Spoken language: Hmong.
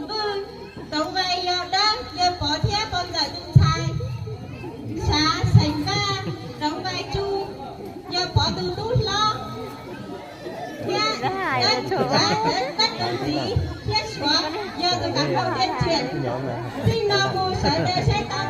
Vwj, Doov Vais yog dawb, yog Pov thiab Pov ntxawm tus ntxhais. Sav, Xeem Vaj, Doov Vais tsu, yog Pov tus tub hlob. Thiab Dab, Dab tus txiv thiab Suav yog tus kav hlau tiab tsiam. Txij no mus sawv daws saib tau.